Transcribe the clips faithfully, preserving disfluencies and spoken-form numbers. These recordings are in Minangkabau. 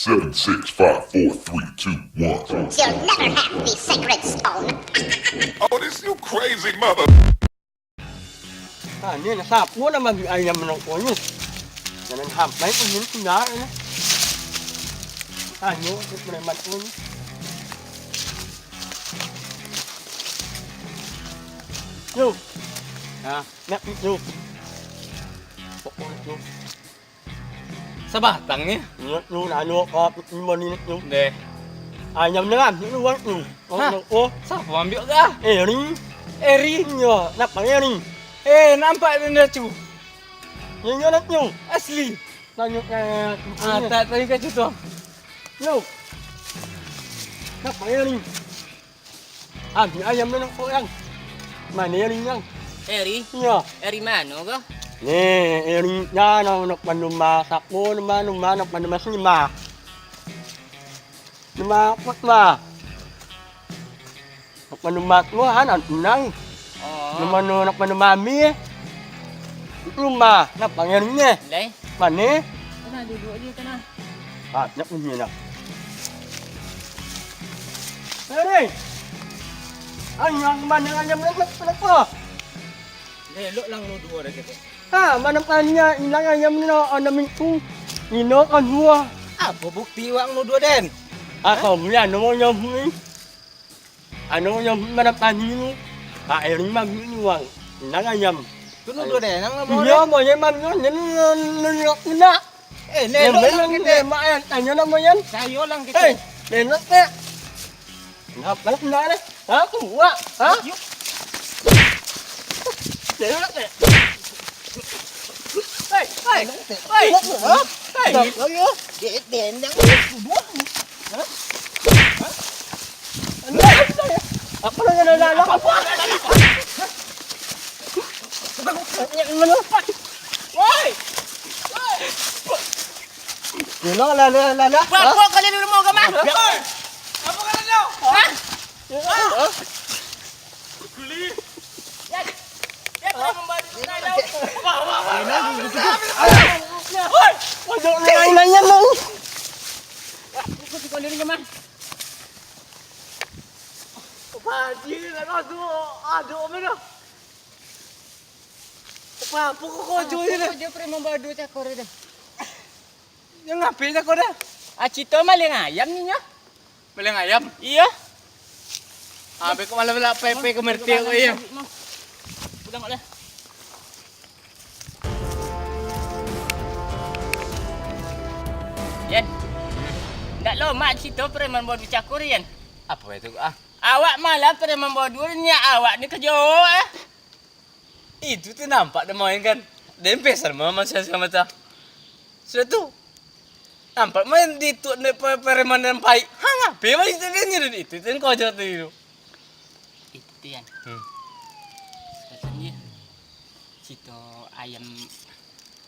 Seven, six, five, four, three, two, one. You'll never have the sacred stone. Oh, this you crazy mother. Ah, ni nak sapu nak ambiak ayam nangko ni. Jangan sampai pun ni tinggal ni. Tanyo tu preman tu ni. Yo. Ha, nak yo. Pokok tu. Sabatang ni. Nyo tu nak yo ka ni ni tu. Deh. Ayam ni kan, ni wang tu. Hah? Oh, oh. Siapa ambil kah? Eri. Eri? Yo, nak panggil Eri. Eh, nampak tu dia tu. Nyo, nyo nak nyo. Asli. Tanya, eh, ah, tak tanya kat situ. Yo. Nak panggil Eri. Ah, ni ayam ni nak yang. Mana Eri yang? Eri? Yo. Eri mana kah? Ni, Eri ya, nak, nak pandu masak. Oh, nama, nama, nak pandu masak ni mah. Nama apa tu mah? Nak pandu masak tu, ah, nak tunai. Oh. Nama, nak pandu mami. Rumah, nak panggil ni. Lai? Mana? Tenang, duduk je, tenang. Ah, nak bunyi dah. Hei! Ayam mana ayam lemak kenapa? Elok lang lu dua dah kata. Ha, mana tanya ilang ayam ni nak anak minggu. Ino kan dua. Apa bukti wak lu dua den? Ah, kau ni anu mau nyambung ni. Anu nyambung mana tanya ni. Ah, air ni mah ni wang. Ilang ayam. Tu nu dua den nang mau. Iya, mau nyambung ni nak. Eh, lelok lang kito. Mak, eh, tanya nak mayan. Sayo lang kito. Hei, lelok tak? Kenapa nak kena ni? Ha, kuat. Ha? Lelok tak? Hei, hei, hei. Ha? Hei. Kenapa ya? Dek, dendang. Ha? Ha? Apa lagi nak, nak, nak? Apa? Woi! Woi! Lah, lah, lah, lah, lah. Buat apa kalian di rumah kami? Hah? Apa kalian tu? Hah? Hah? Kuli. Ya. Ya, kau membantu saya, Daud. Wah, wah, wah. Woi! Wajak ni lain-lain, Bang. Aku suka liringnya, Mas. Apa haji ni nak masuk? Aduh, apa dah? Apa, apa kau kau jual ni? Apa kau jual preman baru cakor tu? Yang ngapain cakor dah? Ah, cito maling ayam ni, nyo. Maling ayam? Iyo. Ah, beko malam lah, pe-, pe ke merti aku, iyo. Pulang kau lah. Yan. Ndak lo, mak cito preman baru cakor, Yan. Apa itu, ah? Awak malah preman baru ni, awak ni kerjo, eh. Itu tu nampak dia main kan. Dia pesan mah manusia sama ta. Sudah tu. Nampak main di tu, di pe-, preman dan pai. Ha, ngape main itu dia ni, itu tu kau aja tu. Itu tu, Yan. Hmm. Pesan dia. Cito ayam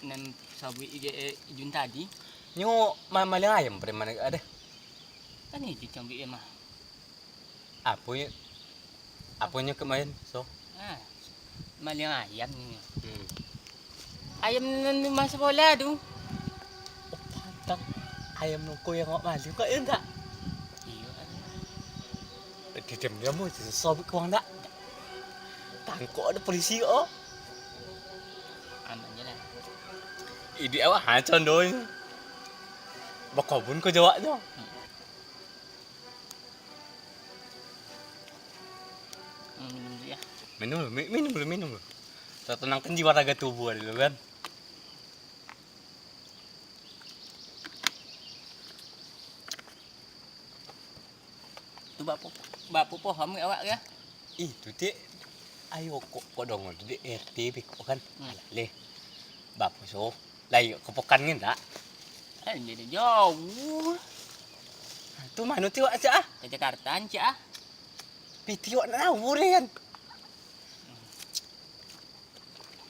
nan sabuik ije, eh, Ijun tadi. Nyo ma-, maling ayam preman ada. Kan Ijun cambik dia mah. Apo nyo, apo nyo kemarin, so? Ah, maling ayam ni. Hmm. Ayam nan di rumah sekolah tu. Oh, pantang. Ayam nongko yang awak maling kok, iyo ndak? Iyo, kan. Diam-diam mo, sobek uang ndak? Tangkok ado polisi kok. Aman je lah. Iduik awak ha, condonyo. Bakobun ko jawak tu. Hmm. Hmm, minum dulu ya. Minum dulu, mi-, minum dulu, minum dulu. Tatanangkan jiwa raga tubuh dulu kan. Tu bapo, bapo pohon awak ya? Ih, tu, Dik. Ayo, kok, kok dongo tu, Dik, R T beko kan. Hmm. Alah, leh. Bapo so? Lah, iyo, ka Pokan kan, tak? Eh, jadi jauh. Tu mano tu, Wak, cak, ah? Ka Jakarta, cak, ah. Piti awak nak tahu, deh, kan?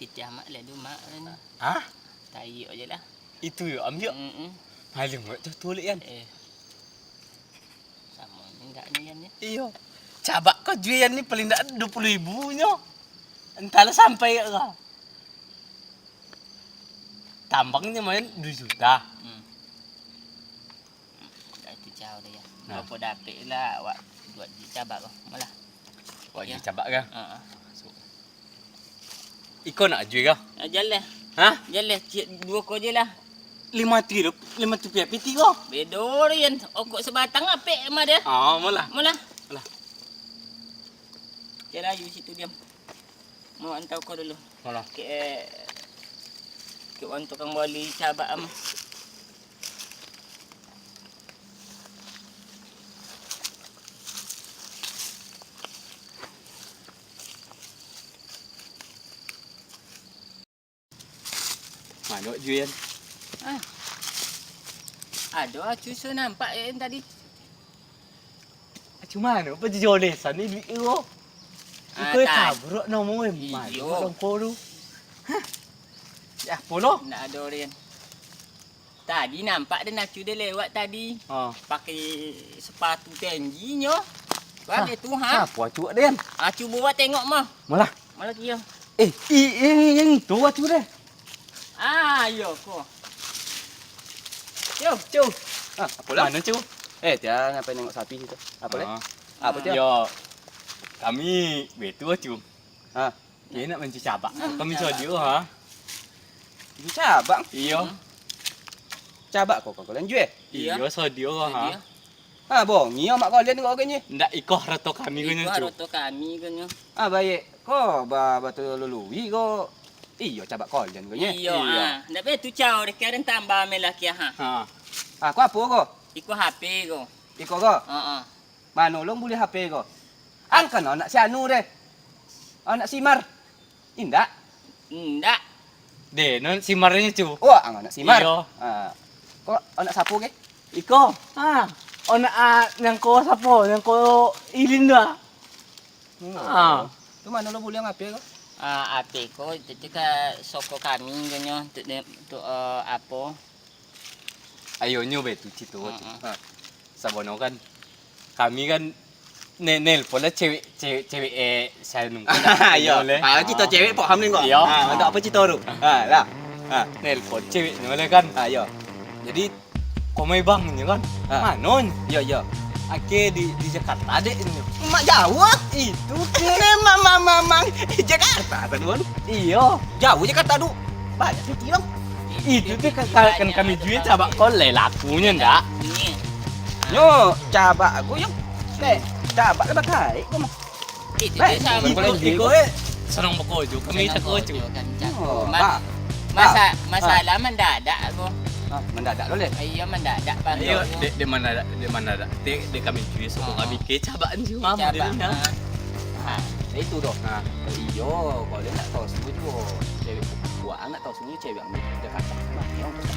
Piti amak lah tu, Mak, kan? Hah? Tayo je lah. Itu yo, ambiak. Mm-mm. Paling buat tu, tu, Lik, kan? Eh. Samo ni enggak ni, Yan, ni. Iyo. Cabak kau jual ni paling ndak dua puluh ribu nyo. Entahlah sampai kat kau. Tambang ni main dua juta. Hmm. Nah. Apo dapek lah awak buek di cabak ko. Malah. Awak di cabak ko? Heeh. Iko nak jual ko? Ah, jaleh. Hah? Jaleh, ciek duo ko je lah. Limo ratuih, limo ratuih rupiah piti ko. Bedo, Rian. Ongkos sabatang apek mah dia. Ah, malah. Malah. Malah. Oke lah, yu situ diam. Mau antau ko dulu. Malah. Kek, kek wan tukang boli cabak am. Mano Juan? Ah. Ado acu su nampak Yan tadi. Acu mano? Apa jolesan ni duit ko? Ah, iko taburuk nomo, eh. Mano iyo. Bangko tu? Hah? Ya, apo lo? Ndak ado, Rin. Tadi nampak den acu den lewat tadi. Ah. Pakai sepatu tenji nyo. Wah, tu, ha? Siapo acu den? Acu buat tengok mah. Malah. Malah kio. Eh, i-, yang, yang itu acu den. Ah, iyo ko. Yo, cu. Ah, apo lah? Mano, cu? Eh, dia ngapain nengok sapi situ? Apo leh? Ah. Apo, Cu? Yo, kami betu, cu. Ha. Dia nak mancari cabak. Kami sodio, ha. Itu cabak? Iyo. Hmm. Cabak kok, kok lanjut, eh? Iyo. Iyo, sodio, ha. Sodio. Ha, bongi amak kalian kok agaknyo. Ndak, iko harato kami ko nyo, cu. Iko harato kami ko nyo. Ah, baik. Ko ba-, batul lului ko. Iyo, cabak kalian ko nyo. Iyo, iyo. Ah. Ndak betu, Cu. Dek karen tambah me lah kia, ha. Ha. Ah, ko apo ko? Iko H P ko. Iko ko? Heeh. Mano lo buliah H P ko? Ang kan anak si anu deh. Anak si Mar. Indak? Indak. Deh, non si Mar nyo, cu. Oh, ang anak si Mar. Iyo. Ah. Ko anak sapo ke? Iko. Ah. Anak, ah, nangko sapo? Nangko Ilin tu, ah. Hmm. Ah. Tu mano lo buliah H P ko? Ah, H P ko itu, tu ka soko kami ko nyo, tu, tu, eh, apo? Ayo nyo be tu cito tu. Heeh. Ha. Sabana kan kami kan ne-, nelpon lah cewek, cewek, cewek, eh, saya nunggu lah. Iyo. Nyo leh. Ah, cito cewek paham ni kok. Iyo. Ah, untuk apo cito tu? Ah, lah. Ah. Nelpon cewek nyo leh kan. Ah, iyo. Jadi, "Komai bang," nyo kan. Ah. "Mano?" Iyo, iyo. "Ake di, di Jakarta, dek," nyo. Mak jauah. Itu ke. Memang, mamang, mamang. Jakarta tadi, Wan. Iyo. Jauah Jakarta tu. Banyak piti, bang. Itu tu kan, kan kami jual cabak ko lai lakunyo ndak? Nyo, cabak aku yo. Dek, cabak lah bakaik ko mah. Itu tu samo. Iko, iko, eh, sanang bakojo, kami cako jo. Oh, masa-, masalah mandadak ko. Ah, mandadak lo, leh? Iyo, mandadak baru. Iyo, dek, dek mandadak, dek mandadak. Dek, dek kami jual, samo kami ke cabak ni, mah, modelnyo. Ha, itu doh. Ha. Iyo, kalau dia nak tahu semua tu, cewek buat anak tahu semua cewek ambil dia kata, "Mah, ni orang tu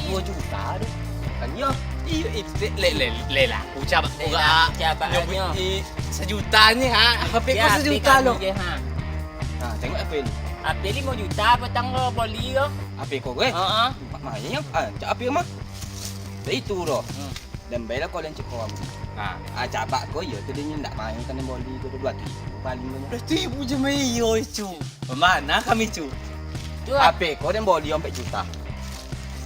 dua juta tu." Kan iyo. Iyo, itu le, le, le lah. Ucap lah, ucap nyo. Nyo beli sajuta ni, ha. H P ko sajuta lo. Ha, tengok H P ni. H P limo juta patang ko boli ko. H P ko, eh? Heeh. Mak main, ah, cak H P mah. Dah itu doh. Hmm. Dan baiklah kau lancik kau ambo. Nah. Ah, cabak kau, iyo tu dia ndak main kan boli kau tu dua ribu paling banyak. Dua ribu je main, iyo, cu. Mana kami, cu? Tu lah. H P kau dan boli ompek juta.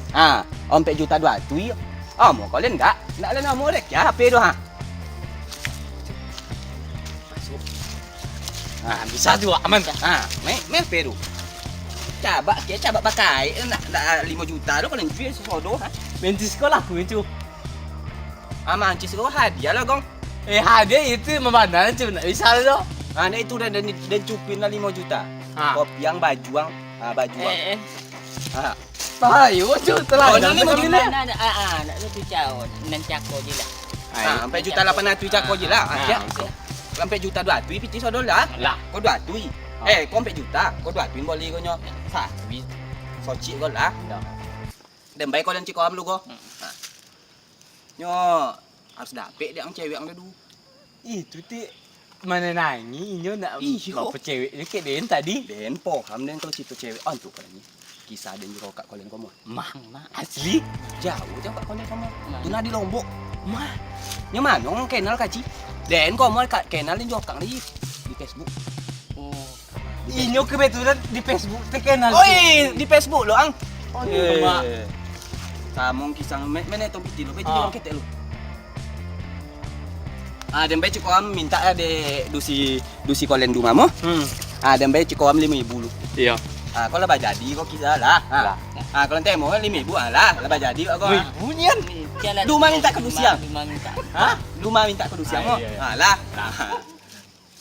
Ah, ompek juta dua tu, iyo. Ah, mau kau lain ndak? Ndak lah namo dek ya H P tu, ha. Masuk. Ah, bisa juga, aman. Ah, main, main H P tu. Cabak, kira cabak pakai, ndak, ndak limo juta tu kalau jual sesodo, ha. Benci sekolah aku itu. Ah, mancis ko hadiah lah, Gong. Eh, hadiah itu memandang, cu, ndak bisa tu. Ah, nah itu dan, dan, dan cupin lah limo juta. Ha. Kopiang, bajuang, ah, bajuang. Eh, eh. Ah. Tahu, cu, telah. Oh, ini mau gimana? Ah, ah, nak tu cau, nan cako je lah. Ah, ompek juta lapan ratus cako je lah. Ah, siap. Ompek juta dua ratus piti sodo lah. Lah. Kau dua ratus. Eh, kau ompek juta, kau dua ratus boli kau nyo. Sapi. Socik kau lah. Dah. Dan baik kau dan cik kau am lu kau. Hmm. Ha. Nyo harus dapek dek ang cewek ang tu. Itu ti mananangi inyo nak bapo cewek nyo kek den tadi. Den poham den kalau cito cewek. Ah, tu kan ni. Kisah den juro kak kolen komo. Mah, mah, asli. Jauh jauh kak kolen komo. Tu nah di Lombok. Mah. Nyo mano ang kenal kaci? Den komo kak kenal den jokang lagi di Facebook. Oh. Inyo kebetulan di Facebook terkenal. Oh, eh, di Facebook lo ang. Oh, eh, mak. Samong kisah men, men itu piti lo, piti lo ketek lo. Ah, den bai ciko am mintak lah dek dusi, dusi kolen Duma mo. Hmm. Ah, den bai ciko am limo ribu lu. Iyo. Ah, kalau lah bajadi ko kisa lah. Ah. Lah. Ah, kalau temo kan limo ribu ah lah, lah bajadi ko. Wih, bunyian. Duma mintak ka dusi am. Duma mintak. Ha? Duma mintak ka dusi am mo. Ah, iya, iya. Ah, lah.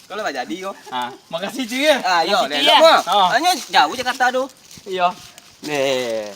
Kalau lah bajadi ko. Ah, makasih cuy ya. Ah, yo, Makasih, leh, Tia. mo. Ah. Hanyo jauh Jakarta tu. Iyo. Leh.